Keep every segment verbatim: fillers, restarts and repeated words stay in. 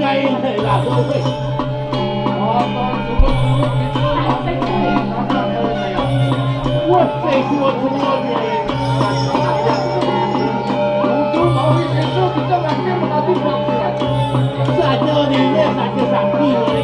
Kain, eh, lah, tu, weh. Wah, saya suruh semua ni. Saja ni, weh, saja sakti ni.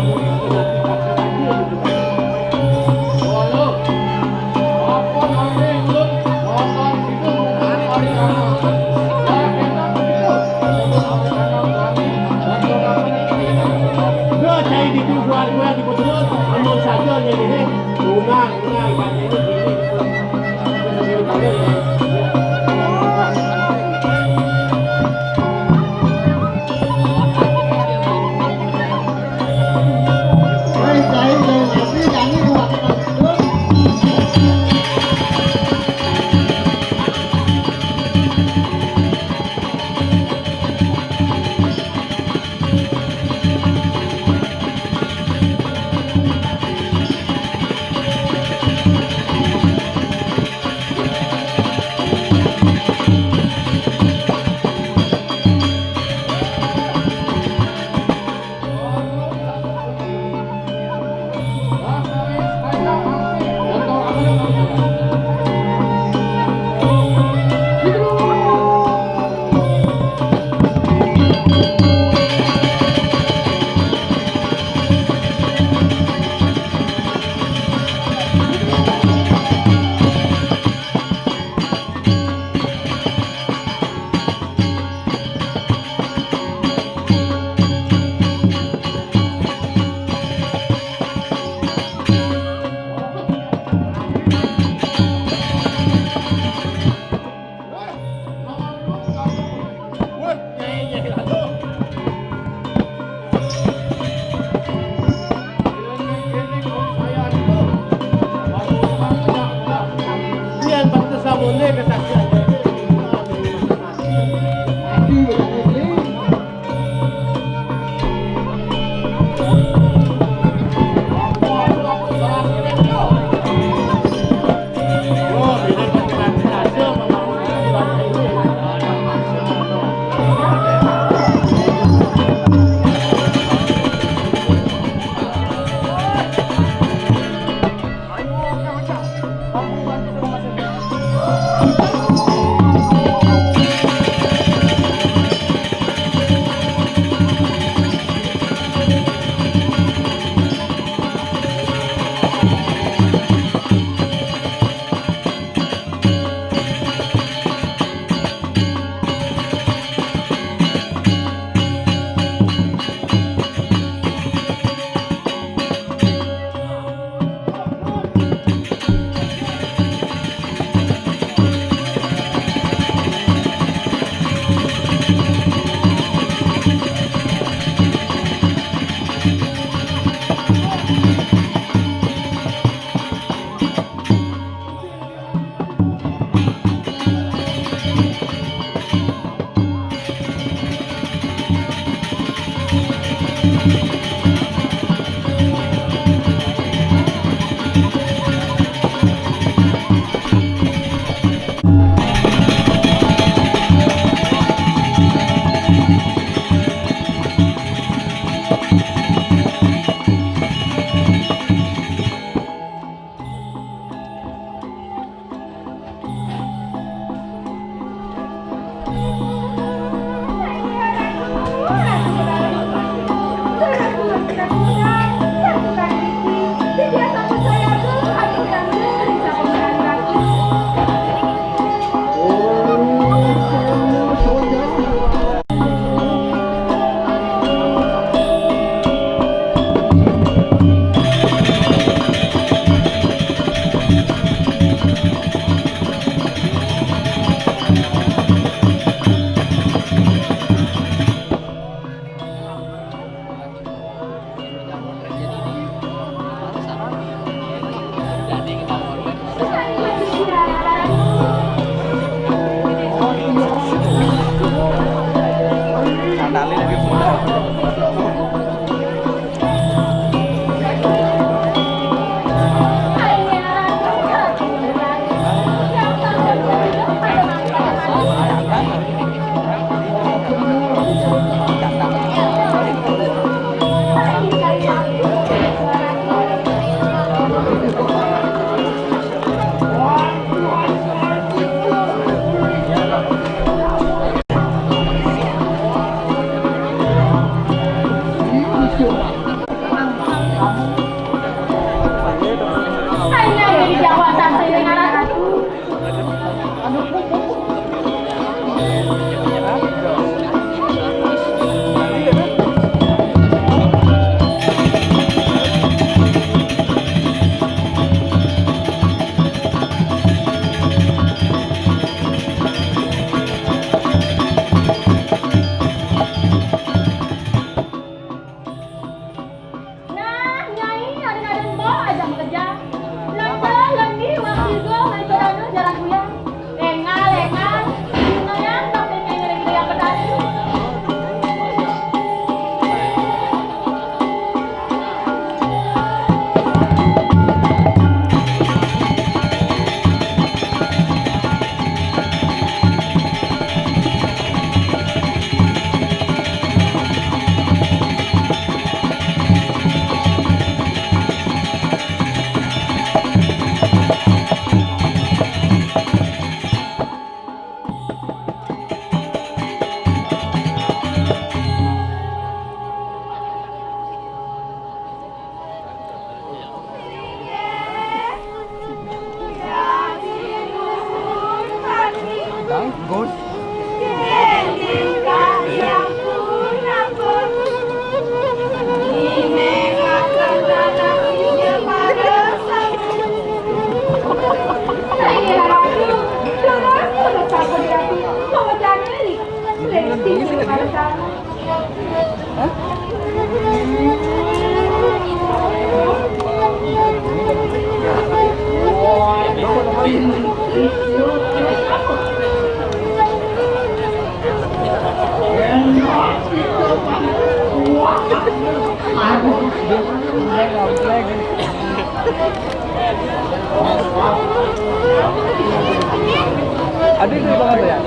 Dito yung mga yan.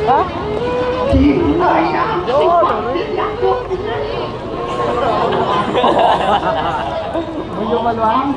Ha? Yun, ano yun? Medyo maluwang.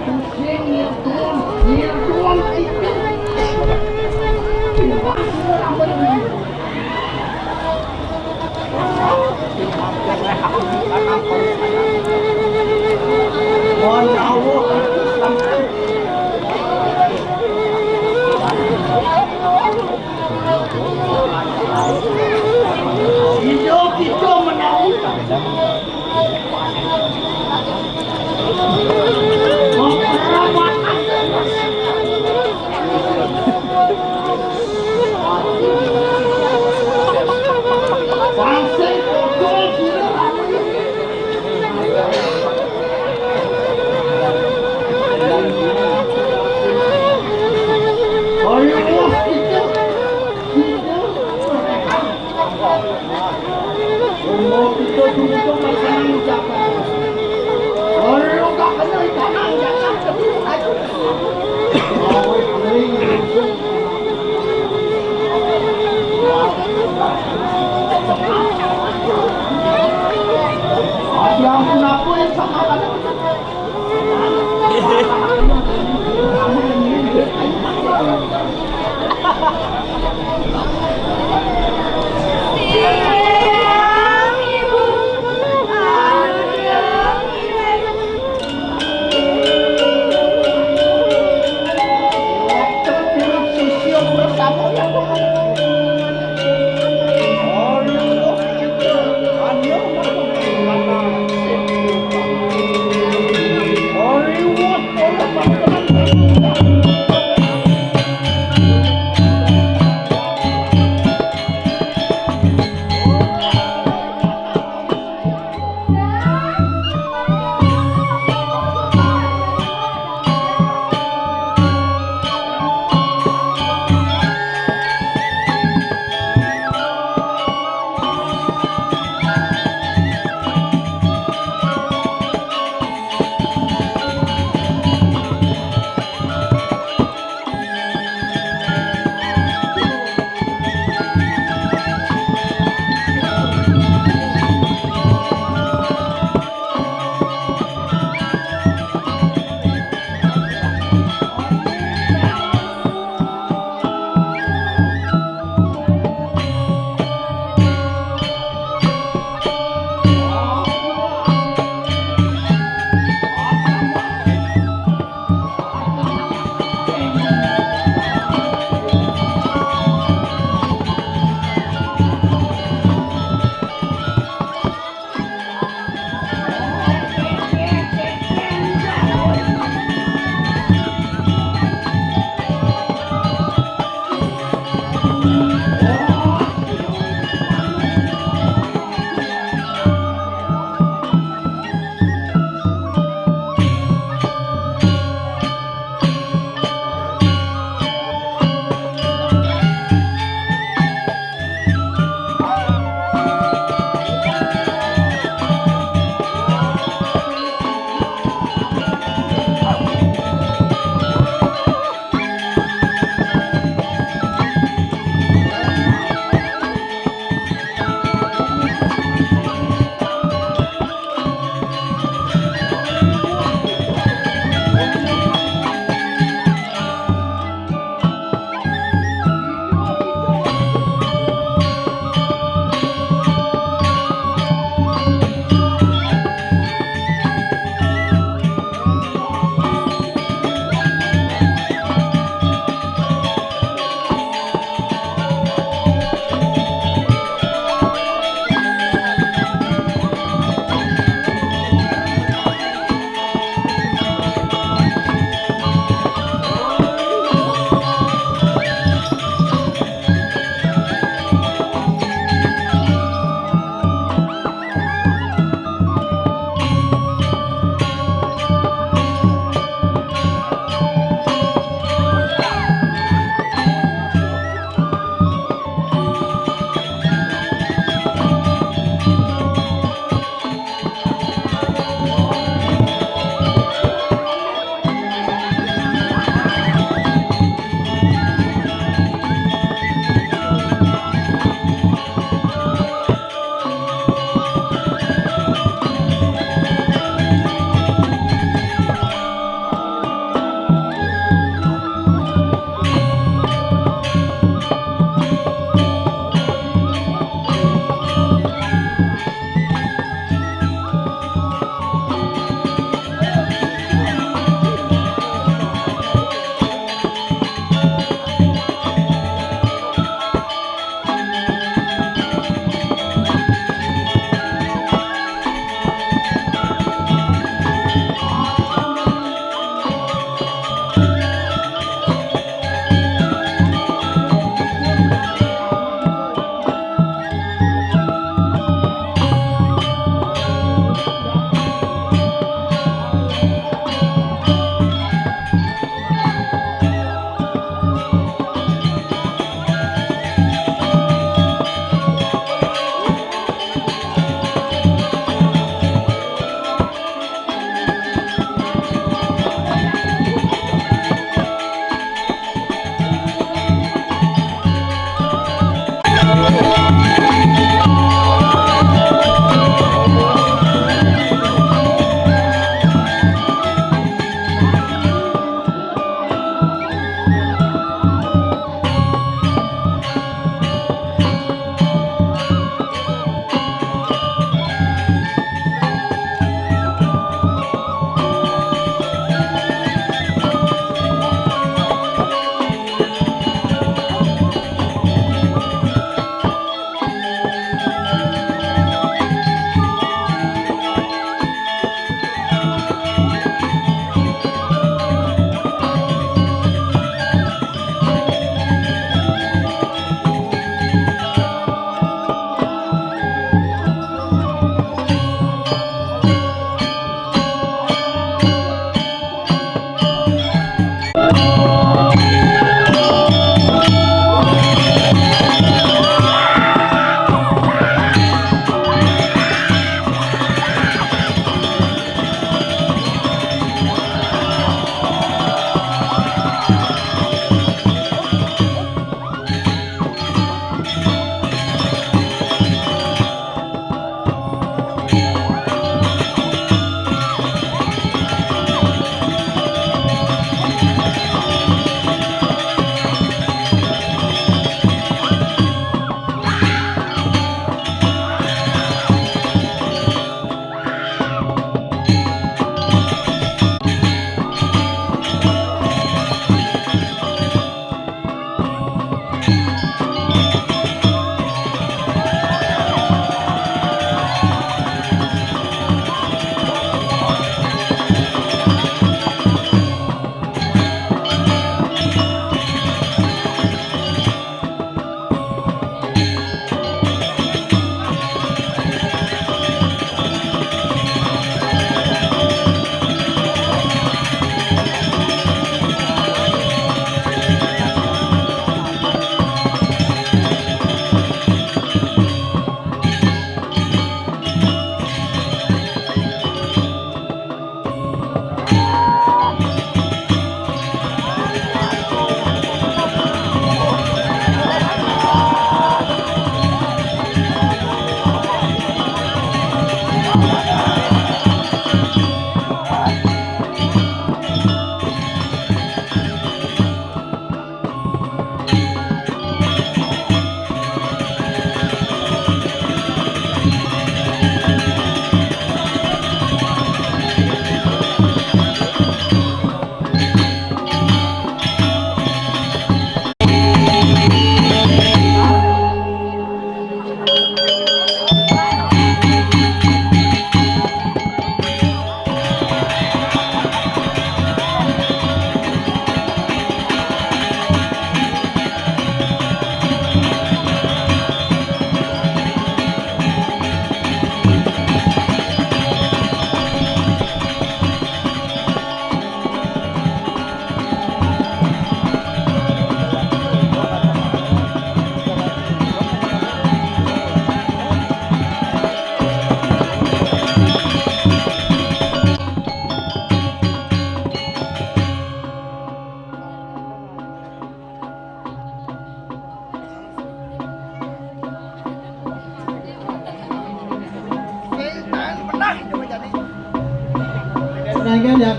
Kan ya.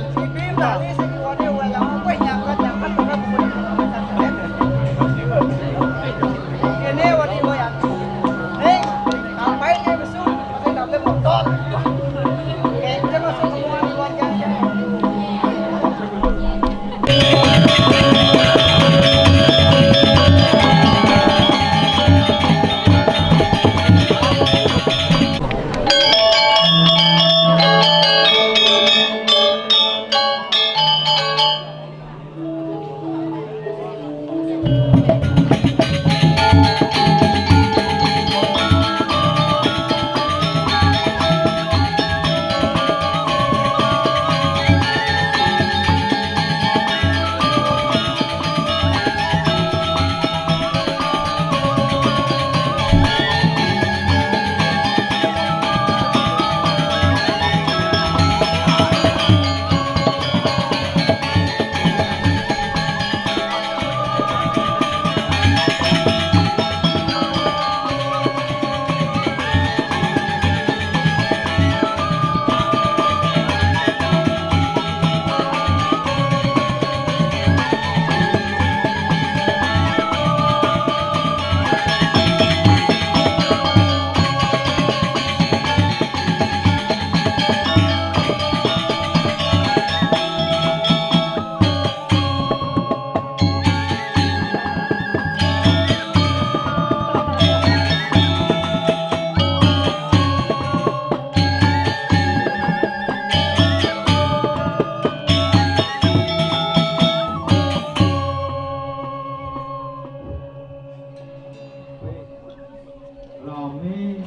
Rame.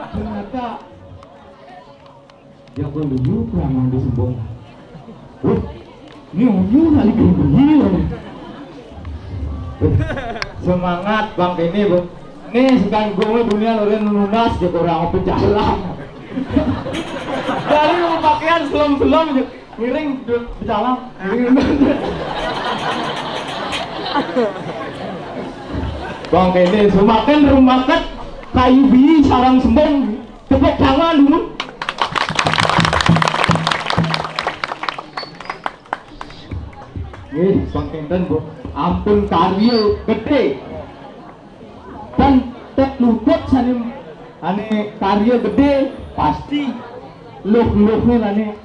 Ternyata ya, kok dulu kurang di Sembong. Wah, ini unyu tadi gini loh. Semangat Bang ini, Bu. Ini sekarang gue dunia orang nunas ya, orang apa jalan. Dari mau pakaian selem-selem aja. Miring, duduk, pecalang. Miring. Bang Kene, semakan rumakat kayu biji sarang Sembong. Tepuk tangan dulu. Nih, Bang Kenten, Bu. Ampun karya gede. Dan tek luput sane ane karya gede, pasti luh-luhe ane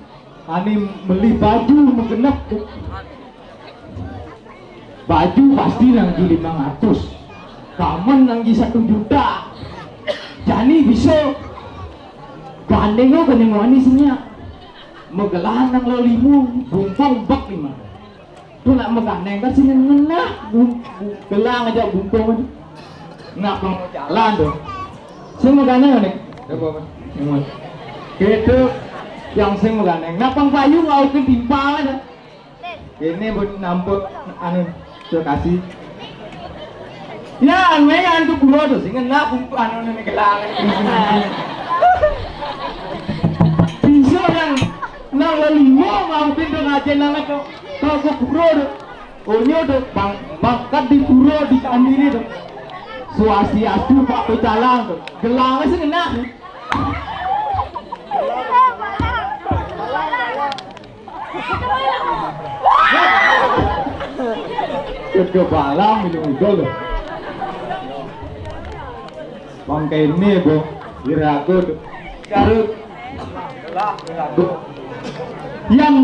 ane meli baju megenep. Baju pasti nanggi lima ratus. Kamen nanggi satu juta. Jani bisa gandeng kok kene ngoni senya. Megelahan nang lo limo, bumpung bek lima. Tu nak megandeng kan sing ngenah, bum-, bum-, gelang aja bumpung aja. Nak mau jalan tu. Sing megandeng ni. Apa, apa? Ngomong. Gitu. Yang sing megandeng. Nak pang payu ngau ke timpal aja. Ini pun nampun anu terima kasih. Ya, anu ya, anu guru tu sing ngenah bumbu anu ni gelang. Bisa yang nang limo mau pintu ngajen nang tu. Kau ke guru tu. Onyo tu bang, bakat di guru di candi ni tu. Swastiastu Pak Pecalang tu. Gelang sing ngenah. Kerja balang minum udah loh. Bang Kene, Bu. Diragut. Garut. Yang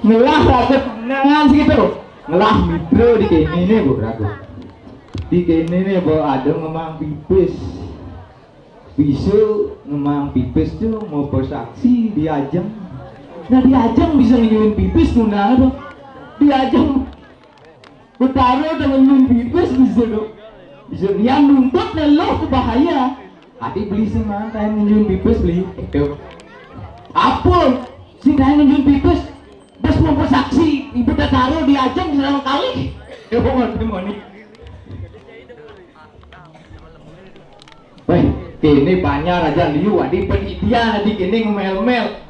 ngelah ragut nang situ. Ngelah mitra di kene ni, Bu, ragut. Di kene ni, Bu, ada memang pipis. Bisa ngemang pipis tu mau bersaksi di ajeng. Nah, di ajeng bisa ngenyuin pipis tu nah tu. Di ajeng Betara tu ngenyuin pipis bisa tu. Bisa dia nuntut leluh tu bahaya. Ati beli sing mangan kain ngenyuin pipis beli. Itu. Apa? Sing kain ngenyuin pipis. Bes mau bersaksi. Ibu tak taruh di ajeng serang kali. Ya, pokoknya ni. Weh, kene banyak aja liu, adi penitia, adi kene ngemel-mel.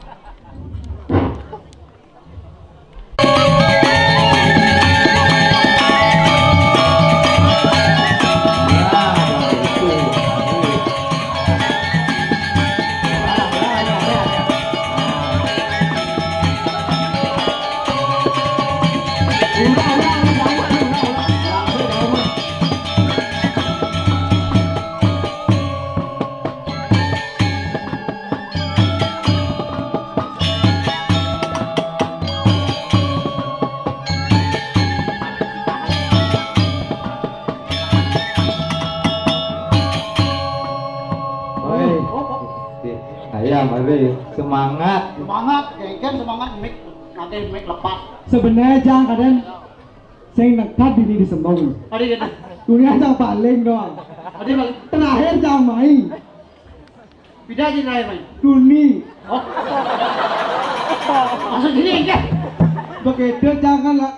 Ayo, mari semangat. Semangat, genggen semangat, mik, nanti mik lepas. Sebenarnya, Jang, kadén sing nekat dini disembung. Tadi gitu. Dunia Jang paling doang. Tadi balik. Terakhir Jang main. Beda aja terakhir main. Duni. Oh. Maksud ini enggak? Begitu, jangan lah.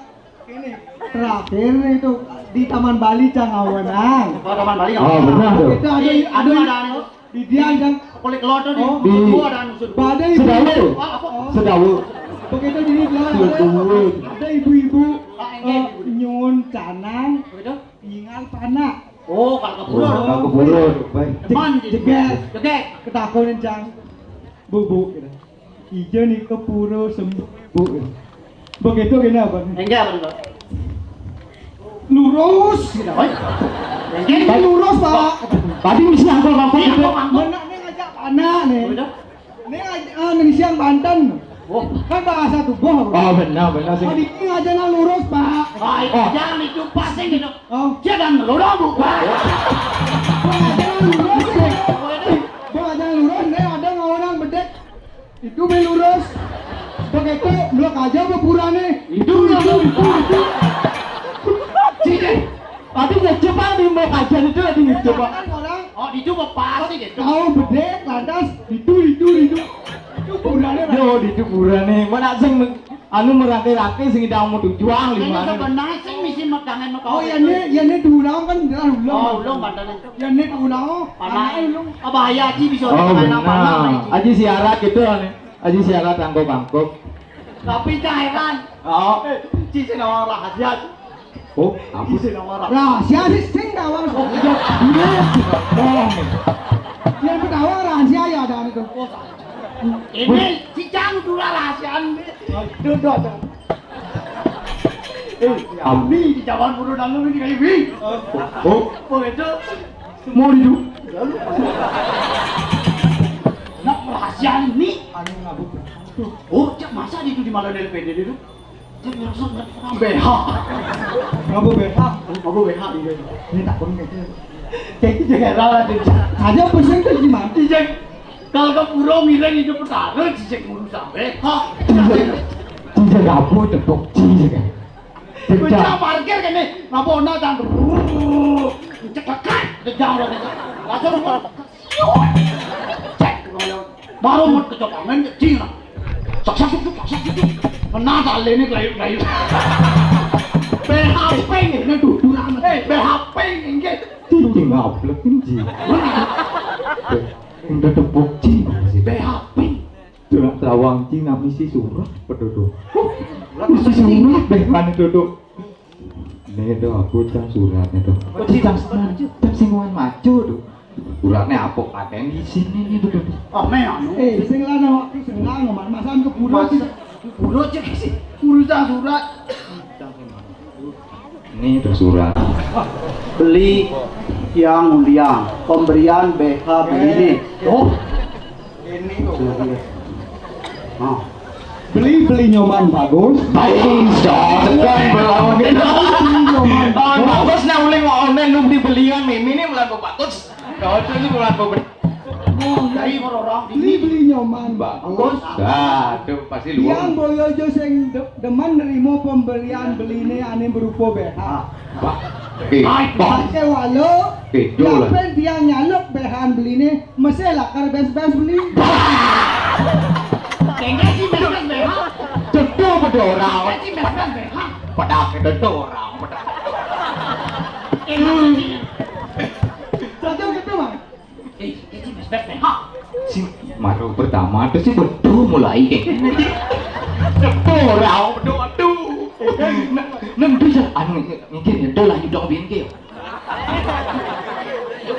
Ini terakhir itu di Taman Bali, Jang, awenang. Oh, Taman Bali. Oh, benar tuh. Itu ada, ada, ada, ada. Di dia yang kulit keloto di, oh, di, ada anu suruh. Pada ibu. Sedawe. Ah, apa? Oh. Sedawe. Begitu di dia ada, ada ibu-ibu, ah, eh, nyun canang, begitu? Ingal panak. Oh, kalau kepulur. Oh, kalau kepulur. Baik. Demen, gitu. Jegek. Jegek. Ketakutin, Jang. Bubuk gitu. Ija nih kepuro sembuh, Bu. Begitu gini apa? Enggak, apa, Pak? Lurus gitu. Oh, iya. Enggak. Lurus, Pak. Tadi misi angkol-angkol. Iya, gitu. Angkol-angkol. Mana nih ngajak anak nih? Udah. Nih ngajak, ah, nih siang Banten. Oh. Kan bahasa tubuh. Oh, benar, benar sih. Tadi ini ngajak lurus, Pak. Oh, iya. Oh. Jangan itu pasing gitu. Oh. Dia dan ngelodong, Bu. Pak. Bang, ngajak lurus nih. Bang, ngajak lurus nih, ada orang bedek. Itu be lurus. Begitu, blok aja be purane. Itu, itu, itu, itu. Sini. Tadi ngejebak di mau kajian itu tadi ngejebak. Kan orang, oh, itu mau pasti gitu. Tahu bedek, lantas itu, itu, itu. Itu purane. Yo, itu purane. Mana sing anu merangkai-rangkai sing tidak mau tujuan. Ini lima. Sebenarnya sing misi megangan mau. Oh, ya, ini, ya, ini diulang kan jelas ulang. Oh, ulang katanya. Ya, ini diulang, oh, mana? Anaknya ulang. Apa ya, Haji bisa, oh, main apa, benar. Aji siarat gitu nih. Aji siaga tangkok-tangkok. Tapi cah heran. Oh. Ci sing nawang rahasia. Oh, apa? Ci sing nawang rahasia. Rahasia sih sing nawang. Oh, iya. Iya. Oh. Yang pertama rahasia ya ada itu. Ini si Jang dulu rahasiaan. Duduk. Eh, Abi di zaman burunan lu ini kayak Bi. Oh. Oh, itu. Mau itu. Lalu. Nak rahasia ini. Anu ngabuk. Oh, cak masa itu di malam L P D itu? Cak ngerasa nggak pernah B H. Ngabuk B H. Ngabuk B H, iya. Ini tak pernah kayak gitu. Kayak gitu, kayak rara, Cak. Aja pusing tuh gimana? Iya. Kalau ke pura ngiring itu perkara, cicing ngurus sampai. Hah? Cicing apa tepuk cicing? Pecah parkir kene, ngapa ana, Cang? Cekekan, jejang. Langsung, siut. Cek, baru mut kecokangan, cing. Sak, sak, sak, sak, sak, sak. Kena tali ini kelayu-kelayu. B H P ini, aduh, durang. Eh, B H P ini, enggak. Cicing ngablek, cing. Udah tepuk, cing. B H P. Surat tawang cing nak misi surat apa, Dodo? Misi surat deh, mana, Dodo? Nih, Dodo, aku cang surat nih, Dodo. Oh, cang surat, cang sing wan maco, Dodo. Suratnya apa? Katanya di sini nih, Dodo. Oh, me anu. Eh, sing lanang waktu senang, Mas. Masan ke pura sih. Pura cek sih. Urusan surat. Ini ada surat. Beli yang mulia, pemberian B H beli ini. Oh. Ini tuh. Nah. Beli, beli nyoman bagus. Baik, dong. Beli nyoman bagus. Bagus, nah, uling online lu beli belian, Mimi ini melambung bagus. Kau tuh ini melambung ber-, oh, dari orang beli, beli nyoman bagus. Bagus. Dah, tuh pasti lu. Yang boyo jo sing de-, demen nerima pemberian beline ane berupa B H. Ah, Pak. Eh, Pak. Pakai walo. Eh, jual. Lapen tiang nyaluk B H beline, mesti lakar bes-bes beli. Kengke si bes-bes B H. Tentu bedo orang. Kengke si bes-bes B H. Pada ke tentu orang. Pada. Eh, maksudnya. Tentu gitu, Bang. Eh, ini bes-bes B H. Si maro pertama tuh si betul mulai kayak gini. Betul, orang betul, aduh. Nah, nah, itu ya, anu, mungkin ya, udah lanjut dong, Bin, ke.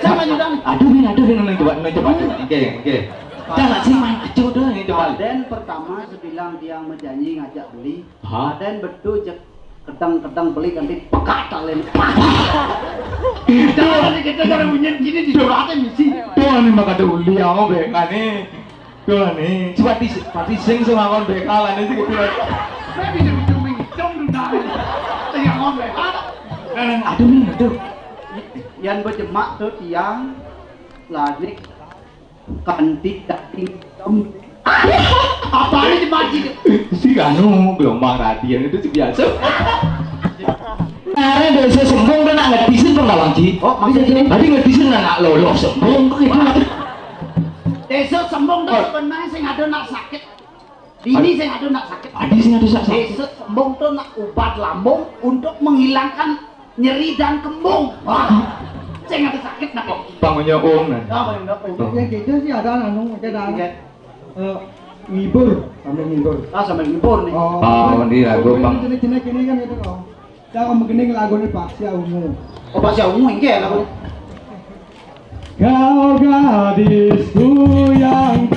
Sama juga. Aduh, Bin, aduh, Bin, lanjut, lanjut, lanjut. Oke, oke. Jangan sih main aja udah, ini coba. Raden pertama sebilang dia menjanji ngajak beli. Hah? Raden betul cek. Kedang-kedang beli ganti pekat kali ini. Jangan nih, kita cara bunyi gini di suratnya misi. Tuh nih, maka ada uli, aku bengkak nih. Tuh nih, coba di, pati sing sama kon bengkak lah nih, gitu. Saya bisa bisa menghitung tuh, nah. Tengah kon bengkak. Aduh, nih, aduh. Yang berjemak tuh tiang, lah, ini Kanthi daging hitam. Apa ini maji? Si anu gelombang radian itu sih biasa. Nah, desa Sembung kan nak ngedisin penggalang ji. Oh, maksudnya ini? Tadi ngedisin anak lolos Sembung kok itu. Desa Sembung tuh sebenarnya sing ada nak sakit. Ini sing ada nak sakit. Tadi sih ada sak. Desa Sembung tuh nak ubat lambung untuk menghilangkan nyeri dan kembung. Wah, sing ada sakit nak kok. Bangunnya Om nah. Apa yang dapat? Ya gitu sih ada anu, ada Oke. eh, ngibur, sambil ngibur. Ah, sambil ngibur nih. Oh, ini lagu, Bang. Jenis-jenis ini kan gitu loh. Saya mau gini lagunya Pak Sia Ungu. Oh, Pak Sia Ungu ini ya lagu. Kau gadisku yang